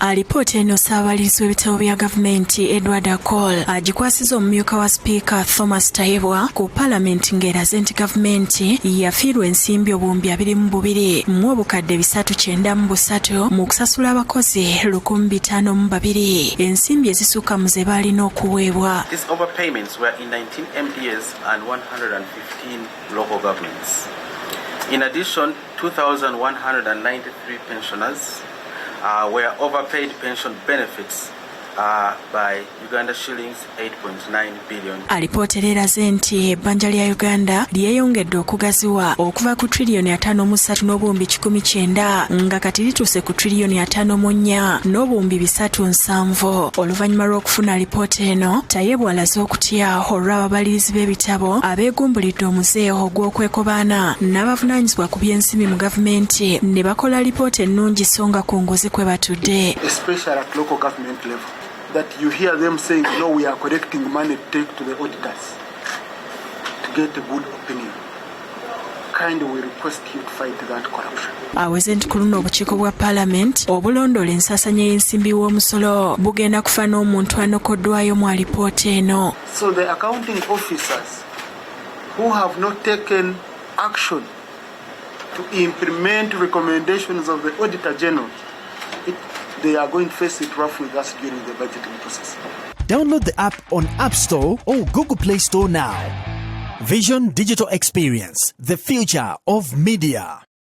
Alipoota eno Ssaababalirizi w'ebitabo bya gavumenti Edward Akol agikwasiza omumyuka wa sipiika Thomas Tayebwa ku palamenti, ng'eraze nti gavumenti yafiirwa ensimbi 22,393 mu kusasula abakozi 1,052 ensimbi ezisukka mu ze baalina okuweebwa. These overpayments were in 19 MDAs and 115 local governments. In addition, 2,193 pensioners were overpaid pension benefits by Uganda shillings 8.9 billion. Alipoota era eraze nti ebbanja lya Uganda lyeyongedde okugaziwa okuva ku triliyoni 53 n'obuwumbi 190, nga kati lituuse ku triliyoni 54 n'obuwumbi 370. Oluvannyuma lw'okufuna alipoota eno, Tayebwa alaze okutya olw'ababalirizi b'ebitabo abeegumbulidde omuze ogw'okwekobaana n'abavunaanyizibwa ku by'ensimbi mu gavumenti ne bakola alipoota ennungi, so nga ku nguzi kwe batudde. Especially at local government level, that you hear them saying, "No, we are collecting money to take to the auditors to get a good opinion." Kindly, we request you to fight that corruption. Aweze nti ku luno obukiiko bwa paalamenti obulondoola ensaasanya y'ensimbi w'omusolo bugenda kufa n'omuntu anokoddwayo mu alipoota eno. So the accounting officers who have not taken action to implement recommendations of the Auditor General, they are going to face it rough with us during the budgeting process. Download the app on App Store or Google Play Store now. Vision Digital Experience, the future of media.